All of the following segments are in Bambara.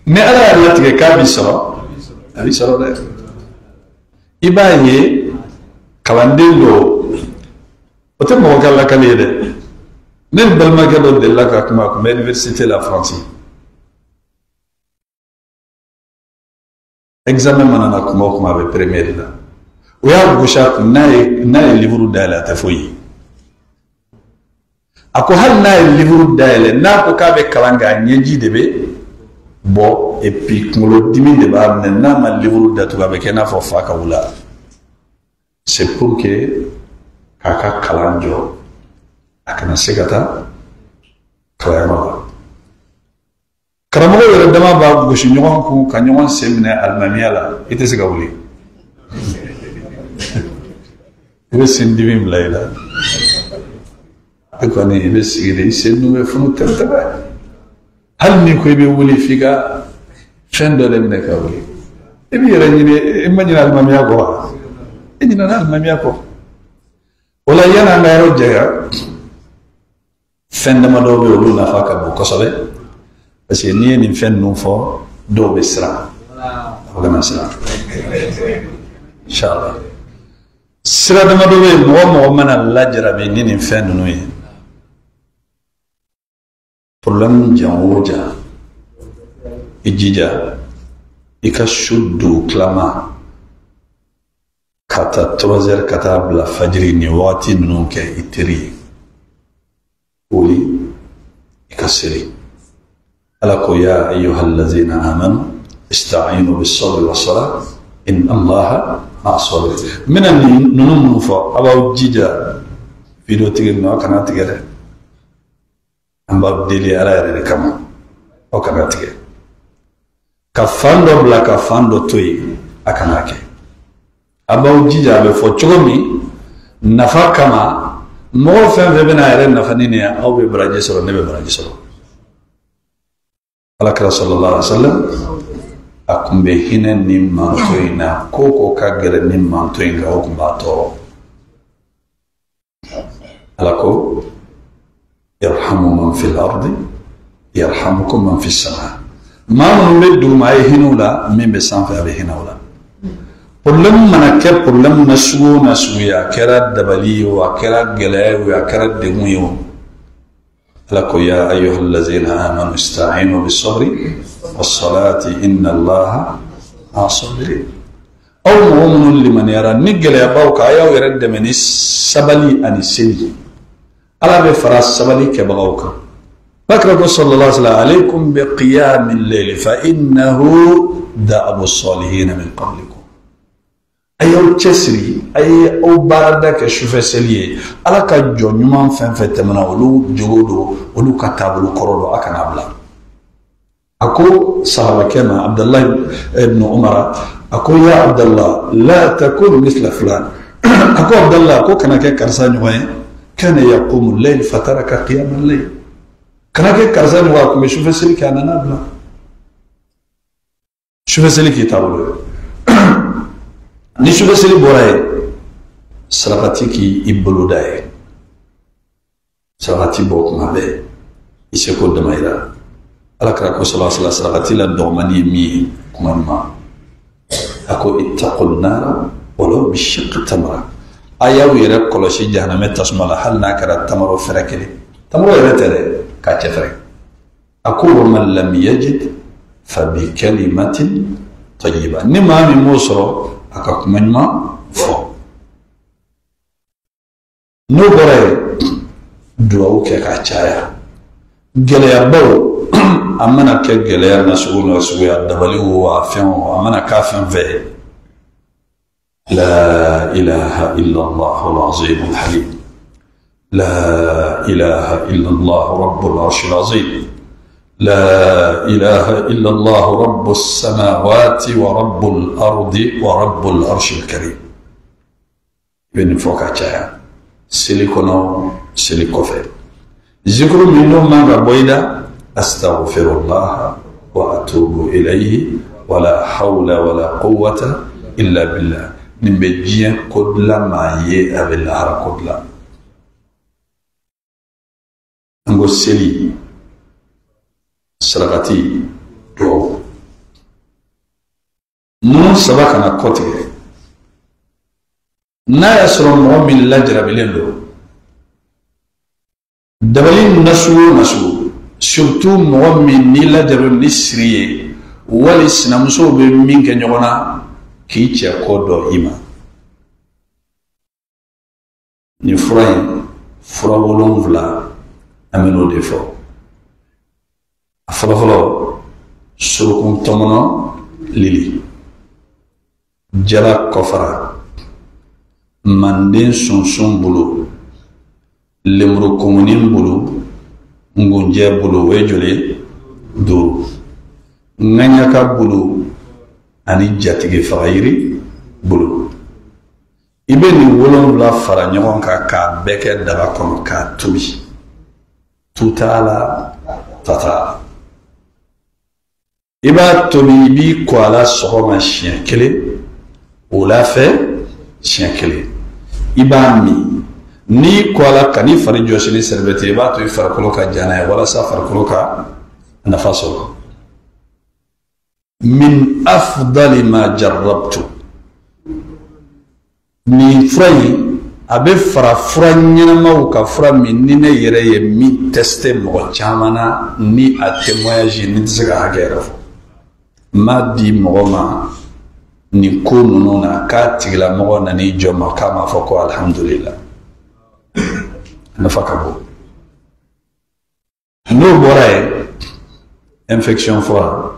Ni Ala y'a latigɛ k'a b'i sɔrɔ, a b'i sɔrɔ dɛ. I b'a ye kalanden dɔw, o tɛ mɔgɔ ka lakali ye dɛ. Ne ni balimakɛ dɔ delila ka kuma, a tun bɛ université la Faransi. Examen mana na kuma o kuma, a bɛ première la. O y'a gosi a kun, n'a ye livre dayɛlɛ, a tɛ foyi ye. A ko hali n'a ye livre dayɛlɛ, n'a ko k'a bɛ kalan kɛ, a ɲɛji de bɛ bɔ, et puis kunkolodimi de b'a minɛ. N'a ma livre datugu, a bɛ kɛ i n'a fɔ fa ka wula. C'est pour que k'a ka kalan jɔ, a kana se ka taa kalanyɔrɔ la. Karamɔgɔ yɛrɛ dama b'a gosi ɲɔgɔn kun ka ɲɔgɔn sen minɛ alimamiya la, i tɛ se ka wuli. I bɛ sen dimi bila i la. E kɔni i bɛ sigi de, i sen dun bɛ funu tɛmɛ. Hali n'i ko i bɛ wuli, f'i ka fɛn dɔ de minɛ ka wuli. I b'i yɛrɛ ɲini, i ma ɲinɛ alimamiya kɔ wa? I ɲinɛna alimamiya kɔ. O la yanni an ka yɔrɔ janya, fɛn damadɔ bɛ yen, olu nafa ka bon kosɛbɛ. Parce que n'i ye nin fɛn ninnu fɔ, dɔw bɛ siran. O kana siran. Inshallah. Sira damadɔ bɛ yen, mɔgɔ mɔgɔ mana lajarabi ni nin fɛn ninnu ye, problème jan o jan, i jija i ka su dugutilama ka taa 3 heures ka taa bila fajiri nin wagati ninnu kɛ i teri ye. Wuli i ka seli. Ala ko ya ayyuhallazina amanu ista'inu bis-sabri was-salah inna Allaha ma'a as-sabirin. N bɛna ninnu minnu fɔ, a b'aw jija video tigɛ ninnu, aw kana tigɛ dɛ. An b'aw deli Ala yɛrɛ de kama, aw kana tigɛ. Ka fan dɔ bila ka fan dɔ to yen, a kana kɛ. A b'aw jija, a bɛ fɔ cogo min nafa kama, mɔgɔ fɛn fɛn bɛna a yɛrɛ nafa ni nin ye, aw bɛ baraji sɔrɔ, ne bɛ baraji sɔrɔ. Ala kira sallallahu alaihi wa sallam a kun bɛ hinɛ ni manto in na, ko ko ka gɛlɛn ni manto in kan, o kun b'a tɔɔrɔ. Ala ko irhamu man fil ardi yarhamukum man fis sama. Maa minnu bɛ duguma, a ye hinɛ u la, min bɛ sanfɛ, a bɛ hinɛ u la. Problème mana kɛ problème na sugu o na sugu ye, a kɛra dabali ye o, a kɛra gɛlɛya ye o, a kɛra degun ye o, Ala ko ya ayyuhallazina amanu ista'inu bis-sabri was-salati inna Allaha ma'a as-sabirin. Aw mɔgɔ minnu limaniyara ni gɛlɛya b'aw kan, a y'aw yɛrɛ dɛmɛ ni sabali ani seli. Ala bɛ fara sabali kɛbagaw kan. Bakira ko sallallahu alaihi wa sallam, alaykum bi qiyamil layli fa innahu da'abu as-salihin min qablikum. A y'aw cɛsiri, a ye aw baarada kɛ sufɛ seli ye. Ala ka jɔ ɲuman fɛn fɛn tɛmɛna, olu jogo don, olu ka taabolo kɔrɔ don, a kana bila. A ko sahabakɛ ma, Abdullahi ibn Umar, a ko ya Abdallah, la takun misla fulan. A ko Abdallah, ko kana kɛ karisa ɲɔgɔn ye. Kana yaqumu al-layl fataraka qiyam al-layl. Kana kɛ karisa ɲɔgɔn, a tun bɛ sufɛ seli kɛ, a nana bila. Sufɛ seli k'i taabolo ye. Ni sufɛ seli bɔra yen, sarakati k'i bolo da ye. Sarakati bɔ kuma bɛɛ, i seko dama yira. Ala kira ko sallallahu alaihi wa sallam, sarakati la dɔgɔmani ye min ye, kuma ɲuman. A ko ittaqun nara walau bishiqqi tamra. A y'aw yɛrɛ kɔlɔsi jahanamɛ tasuma la, hali n'a kɛra tamaro fɛrɛ kelen. Tamaro yɛrɛ tɛ dɛ, k'a cɛ fɛrɛ. A ko wa man lam yajid fa bi kalimatin tayyiba. Ni maa min m'o sɔrɔ, a ka kuma ɲuman fɔ. N'o bɔra yen, duwawu kɛ k'a caya. Gɛlɛyabaw, a mana kɛ gɛlɛya nasugu o nasugu ye, a dabali o, a fɛn o, a mana k'a fɛn fɛn ye. La ilaha illallah al-azim al-halim. La ilaha illallah rabbul arshil azim. La ilaha illallah rabbus samawati wa rabbul ardi wa rabbul arshil karim. I bɛ nin fɔ ka caya. Seli kɔnɔ, seli kɔfɛ. Zikuru min n'o man ka bɔ i da, astaghfirullah wa atubu ilayhi wa la hawla wa la quwwata illa billah. Nin bɛ diɲɛ ko dilan maa ye, a bɛ lahara ko dilan. An ko seli, sarakati, duwawu. Ninnu saba kana kɔtigɛ. N'a y'a sɔrɔ mɔgɔ min lajarabilen don, dabali nasugu o nasugu, surtout mɔgɔ min n'i lajarabilen ni siri ye, wali sinamusow bɛ min kɛ ɲɔgɔn na k'i cɛ kɔ dɔn i ma. Nin fura in, fura 7, an bɛn'o de fɔ. A fɔlɔfɔlɔ, surukun tɔmɔnɔ lili, jala kɔfara, manden sunsun bolo, lemurukumuni bolo, ngunjɛ bolo, o ye joli 5, ŋaɲaka bolo ani jatigi fagayiri bolo. I bɛ nin 7 fara ɲɔgɔn kan k'a bɛɛ kɛ daga kɔnɔ k'a tobi. Tu t'a la, ta t'a la. I b'a tobi, i b'i ko a la sɔgɔma siɲɛ 1, wula fɛ siɲɛ 1. I b'a min. N'i ko a la, kan'i fari jɔsi ni sɛrɛbɛti ye, i b'a to i farikolo ka ja n'a ye walasa farikolo ka nafa sɔrɔ. Min afdali ma jarrabtu. Nin fura in, a bɛ fara fura ɲɛnamaw ka, fura min ni ne yɛrɛ ye min teste mɔgɔ caman na, ni a témoignage ni tɛ se ka hakɛ yɛrɛ fɔ. N m'a di mɔgɔ ma nin ko ninnu na k'a tigilamɔgɔ nan'i jɔ ma k'a m'a fɔ ko alhamdulillah. Nafa ka bon. N'o bɔra yen, infection fura,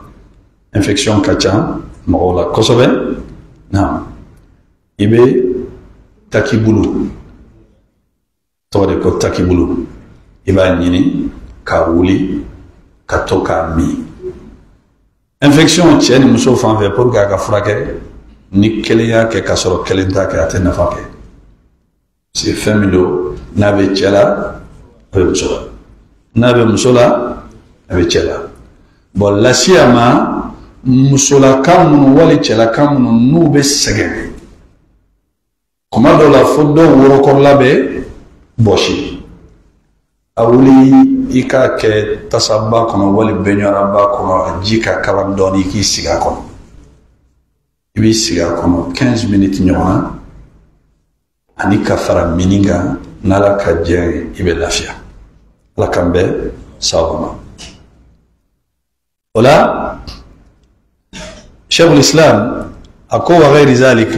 infection ka ca mɔgɔw la kosɛbɛ. Na i bɛ takibulu, tɔgɔ de ko takibulu, i b'a ɲini k'a wuli ka to k'a min. Infection cɛ ni muso fan fɛ, pour que a ka furakɛ, ni kelen y'a kɛ k'a sɔrɔ kelen t'a kɛ, a tɛ nafa kɛ. Parce que fɛn min don, n'a bɛ cɛ la, a bɛ muso la, n'a bɛ muso la, a bɛ cɛ la. Bon, lasiyama musolaka minnu wali cɛlaka minnu n'u bɛ sɛgɛn kuma dɔw la fo dɔw worokɔrɔla bɛ bɔsi, a wuli i k'a kɛ tasaba kɔnɔ wali bɛnɲɔraba kɔnɔ, a ji ka kalan dɔɔni, i k'i sigi a kɔnɔ. I b'i sigi a kɔnɔ 15 minutes ɲɔgɔn na, ani ka fara mini kan, n'Ala ka diɲɛ ye, i bɛ lafiya. Ala k'an bɛn sababu ma. O la, Cheikhul Islam a ko wa ghayri zalik,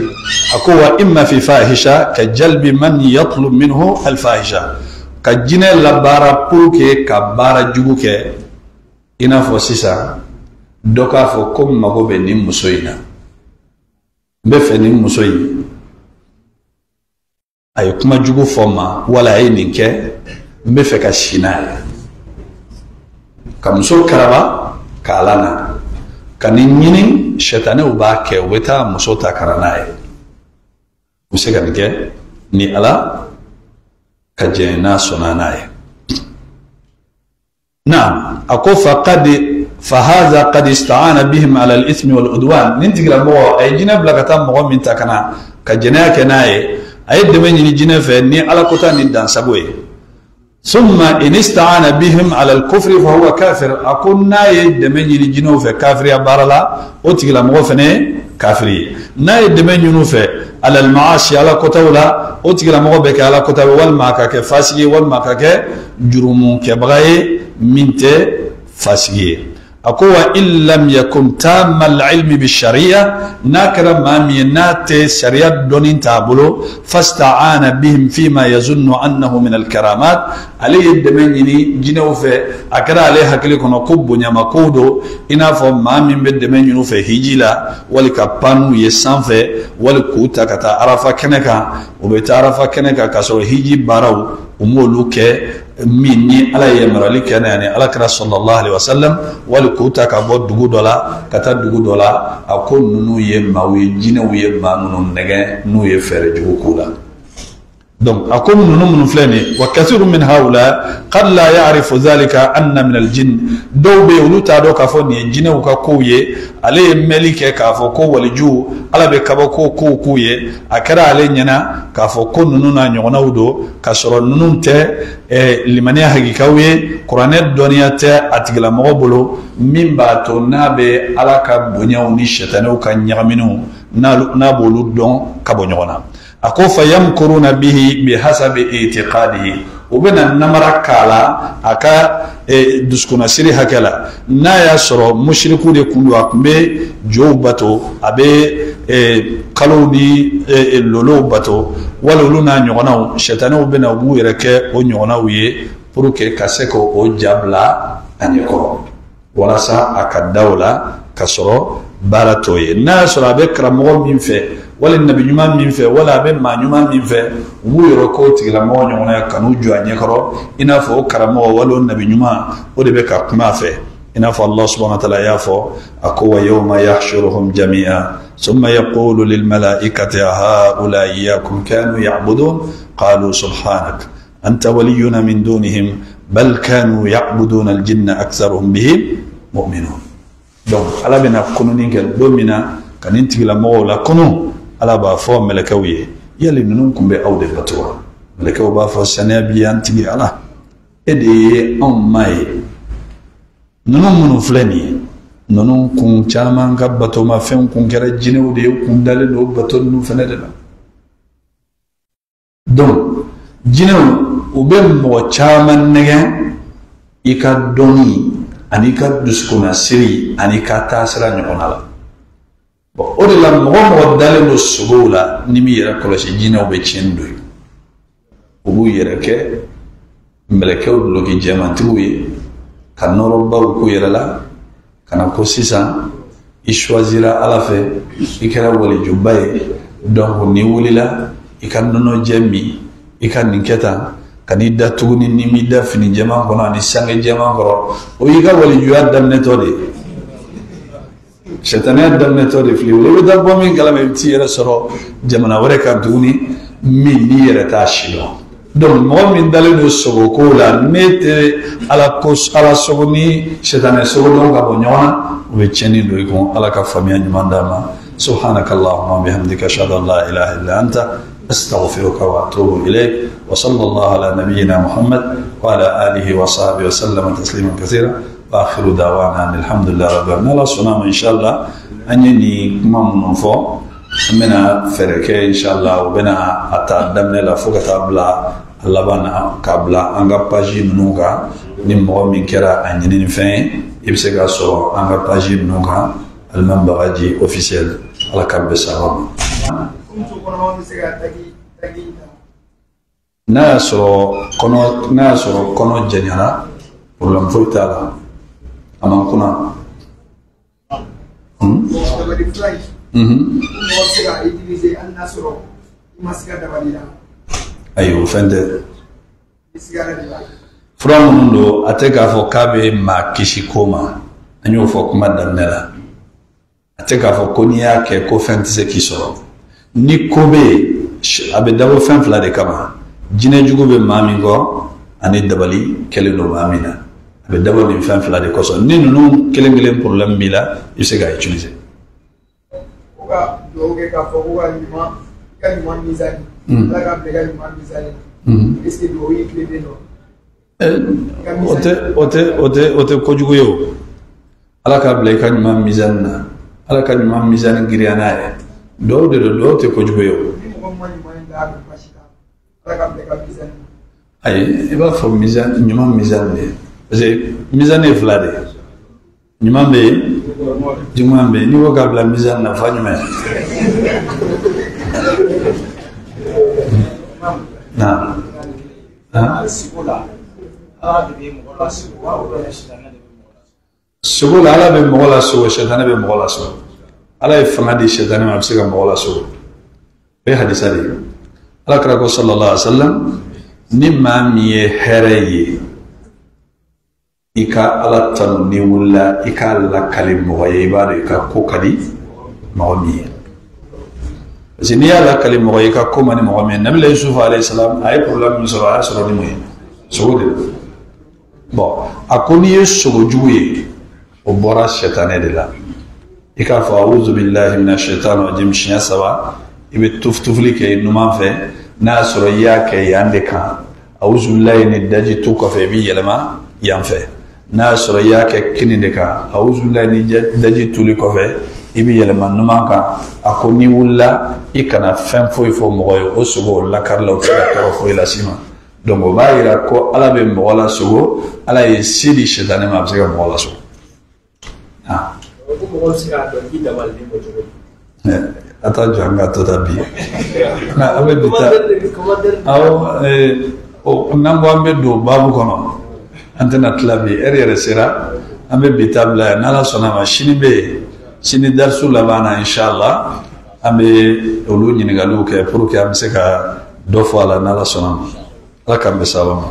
a ko wa imma fi fahisha ka jalbi man yatlub minhu alfahisha, ka jinɛ labaara pour que ka baara jugu kɛ. I n'a fɔ sisan dɔ k'a fɔ ko n mago bɛ nin muso in na, n bɛ fɛ nin muso in, a ye kuma jugu fɔ n ma wala a ye nin kɛ, n bɛ fɛ ka si n'a ye, ka muso karaba k'a lana ka nin ɲini. Sɛtanɛw b'a kɛ, u bɛ taa muso ta ka na n'a ye. U bɛ se ka nin kɛ ni Ala ka jɛn n'a sɔnna n'a ye. Naam, a ko faqad fahaza qad ista'ana bihim ala al-ithmi wal udwan. Nin tigilamɔgɔ a ye jinɛ bila ka taa mɔgɔ min ta ka na ka jɛnɛya kɛ n'a ye, a ye dɛmɛ ɲini jinɛ fɛ ni Ala kota ni dansago ye. Summa in ista'ana bihim ala al-kufri fa huwa kafir. A ko n'a ye dɛmɛ ɲini jinɛw fɛ kafiriya baara la, o tigilamɔgɔ fɛnɛ ye kafiri ye. N'a ye dɛmɛ ɲini u fɛ ala al-ma'asi, Ala kotaw la, o tigilamɔgɔ bɛ kɛ Ala kota ye, walima a ka kɛ fasigi ye, walima a ka kɛ jurumukɛbaga ye min tɛ fasigi ye. A ko wa in lam yakun tamma al-ilmi bi-sharia, n'a kɛra maa min ye n'a tɛ sariya dɔnni t'a bolo, fasta'ana bihim fima yazunnu annahu min al-karamat, ale ye dɛmɛ ɲini jinɛw fɛ, a kɛra ale hakili kɔnɔ ko bonyamakow don, i n'a fɔ maa min bɛ dɛmɛ ɲini u fɛ hiji la, wali ka pan n'u ye sanfɛ, wali k'u ta ka taa arafa kɛnɛ kan. U bɛ taa arafa kɛnɛ kan k'a sɔrɔ hiji baaraw u m'olu kɛ min ni Ala ye yamaruyali kɛ n'a ye, ani Ala kɛra sallallahu alaihi wasallam, wali k'u ta ka bɔ dugu dɔ la ka taa dugu dɔ la. A ko ninnu ye maaw ye, jinɛw ye maa minnu nɛgɛ n'u ye fɛɛrɛ jugu k'u la. Donc a ko ninnu minnu filɛ nin ye, wa kathiru min haula qad la ya'rifu dhalika anna min al-jinn, dɔw bɛ yen olu t'a dɔn k'a fɔ nin ye jinɛw ka kow ye. Ale ye mɛli kɛ k'a fɔ ko waliju ala bɛ kabako kow k'u ye, a kɛra ale ɲɛna k'a fɔ ko ninnu n'a ɲɔgɔnnaw don, k'a sɔrɔ ninnu tɛ limaniya hakikaw ye, kuranɛ dɔnniya tɛ a tigilamɔgɔ bolo min b'a to n'a bɛ ala ka bonyaw ni sɛtanɛw ka ɲagaminiw n'a b'olu dɔn ka bɔ ɲɔgɔn na. A ko fa yamkuruna bihi bihasabi i'tiqadihi, u bɛna namara k'a la a ka dusukunnasiri hakɛ la. N'a y'a sɔrɔ musiriku de kun don, a tun bɛ jow bato, a bɛ kalow ni lolow bato, wali olu n'a ɲɔgɔnnaw, sɛtanɛw bɛna u b'u yɛrɛ kɛ o ɲɔgɔnnaw ye pour que ka se k'o ja bila a ɲɛkɔrɔ walasa a ka da o la ka sɔrɔ baara t'o ye. N'a y'a sɔrɔ a bɛ karamɔgɔ min fɛ, wali nabi ɲuman min fɛ, wala a bɛ maa ɲuman min fɛ, u b'u yɛrɛ k'o tigilamɔgɔ ɲɔgɔnna ye ka n'u jɔ a ɲɛkɔrɔ, i n'a fɔ o karamɔgɔ wali o nabi ɲuman o de bɛ ka kuma a fɛ. I n'a fɔ Allah subhanahu wa ta'ala y'a fɔ a ko wa yawma yahshuruhum jami'a thumma yaqulu lil malaikati haula iyyakum kanu ya'budun qalu subhanak anta waliyuna min dunihim bal kanu ya'buduna al jinna aktharuhum bihim mu'minun. Donc ala bɛna kununi kɛ don min na ka nin tigilamɔgɔw la kunu, ala b'a fɔ mɛlɛkɛw ye, yali ninnu tun bɛ aw de bato wa? Mɛlɛkɛw b'a fɔ saniya b'i an tigi ala, e de ye anw ma ye, ninnu minnu filɛ nin ye, ninnu kun caman ka batomafɛnw kun kɛra jinɛw de ye, kun dalen don bato ninnu fɛnɛ de la. Donc jinɛw u bɛ mɔgɔ caman nɛgɛn i ka dɔnni ani ka dusukunnasiri ani ka taasira ɲɔgɔnna la. Bon, o de la mɔgɔ mɔgɔ dalen don sogow la, ni m'i yɛrɛ kɔlɔsi jinɛw bɛ tiɲɛni don yen. U b'u yɛrɛ kɛ mɛlɛkɛw duloki jɛmantigiw ye ka nɔrɔbaw k'u yɛrɛ la, ka na ko sisan i choisira ala fɛ, i kɛra walijuba ye, donc n'i wulila i ka nɔnɔjɛ min, i ka nin kɛ tan, ka n'i da tuguni ni m'i da fini jɛman kɔnɔ ani sange jɛman kɔrɔ, o y'i ka walijuya daminɛtɔ de ye. Sɛtanɛya daminɛtɔ de filɛ, i bɛ taa bɔ min kalama i bɛ t'i yɛrɛ sɔrɔ jamana wɛrɛ kan tuguni min n'i yɛrɛ t'a si dɔn. Donc mɔgɔ min dalen don sogoko la, ne tɛ ala ko ala sogo ni sɛtanɛ sogo dɔn ka bɔ ɲɔgɔn na, u bɛ tiɲɛni don i kun. Ala ka faamuya ɲuman d'a ma. Subhanaka allahumma bihamdika ashhadu an la ilaha illa anta astaghfiruka wa atubu ilayk wa sallallahu ala nabiyyina Muhammad wa ala alihi wa sahbihi wa sallama tasliman kathira. Wa akhiru da'wana alhamdulillahi rabbil alamin. Ala sɔnna ma, inshallah an ye nin kuma minnu fɔ, an bɛna fɛɛrɛ kɛ inshallah, u bɛna a ta daminɛ la fo ka taa bila a laban na, k'a bila an ka page ninnu kan. Ni mɔgɔ min kɛra a ɲininifɛn ye, i bɛ se k'a sɔrɔ an ka page ninnu kan, Alimami Bagaji officiel. Ala k'an bɛn sababa ma. N'a y'a sɔrɔ kɔnɔ, n'a y'a sɔrɔ kɔnɔ jɛnyana, problème foyi t'a la, a man kunna. Ayi, o fɛn tɛ. Fura minnu don, a tɛ k'a fɔ k'a bɛ maa kisi ko ma, an y'o fɔ kuma daminɛ la. A tɛ k'a fɔ ko n'i y'a kɛ ko fɛn tɛ se k'i sɔrɔ. Ni ko bɛ yen, a bɛ dabɔ fɛn fila de kama: jinɛ jugu bɛ maa min kɔ ani dabali kɛlen don maa min na. A bɛ dabɔ nin fɛn fila de kosɔn. Ni ninnu kelen kelen problème b'i la, i bɛ se k'a utiliser. Ko ka dugawu kɛ k'a fɔ ko ka ɲuman, i ka ɲuman mizani, Ala k'a bila i ka ɲuman mizani na. Est-ce que dugawu in tilennen don? O tɛ kojugu ye o. Ala k'a bila i ka ɲuman mizani na, Ala ka ɲuman mizani girinya n'a ye. Dɔw de don, dɔw tɛ kojugu ye o. Ni mɔgɔ min ma ɲuman in da, a bɛ baasi t'a la. Ala k'a bila i ka mizani na. Ayi, i b'a fɔ mizani, ɲuman mizani de ye, parce que mizani ye fila de ye. Ɲuman bɛ yen, juguman bɛ yen. N'i ko k'a bila mizani na, fa jumɛn? Na. Sogo la, Ala bɛ mɔgɔ la sogo, sɛtanɛ bɛ mɔgɔ la sogo. Ala ye fanga di sɛtanɛ ma, a bɛ se ka mɔgɔ la sogo. O ye hadisa de ye. Ala kira ko sallallahu alaihi wa sallam, ni maa min ye hɛrɛ ye, i ka Ala tanu n'i wulila, i k'a lakali mɔgɔ ye, i b'a dɔn i ka ko ka di mɔgɔ min ye. Parce que n'i y'a lakali mɔgɔ ye i ka ko man di mɔgɔ min ye, Nabila Yusufu alayhi salam, a ye problème min sɔrɔ, a y'a sɔrɔ ni mun ye? Sogo de la. Bon, a ko n'i ye sogo jugu ye, o bɔra sɛtanɛ de la. I k'a fɔ awuzu billahi mina shaitan rajim siɲɛ saba, i bɛ tufutufuli kɛ numan fɛ. N'a y'a sɔrɔ i y'a kɛ yan de kan, awuzu billahi ni daji tu kɔfɛ, i b'i yɛlɛma yan fɛ. N'a y'a sɔrɔ i y'a kɛ kini de kan, awuzu billahi ni daji tuli kɔfɛ, i bɛ yɛlɛma numan kan. A ko n'i wulila, i kana fɛn foyi fɔ mɔgɔ ye, o sogo o lakari la, o tɛ se ka tɔɔrɔ foyi las'i ma. Donc o b'a yira ko Ala bɛ mɔgɔ lasogo, Ala ye se di sɛtanɛ ma, a bɛ se ka mɔgɔ lasogo. Ah. Ko mɔgɔ bɛ se k'a dɔn k'i dabalilen bɔ cogo di? A t'a jɔ an ka to ta bi. Nka an bɛ bi ta. Awɔ, n'an ko an bɛ don baabu kɔnɔ, an tɛna tila bi. Ɛri yɛrɛ sera, an bɛ bi ta bila yan. N'Ala sɔnna a ma, sini bɛ yen. Sini darisu laban na, inshallah, an bɛ olu ɲininkaliw kɛ pour que an bɛ se ka dɔ fɔ a la, n'Ala sɔnna a ma. Ala k'an bɛn sababa ma.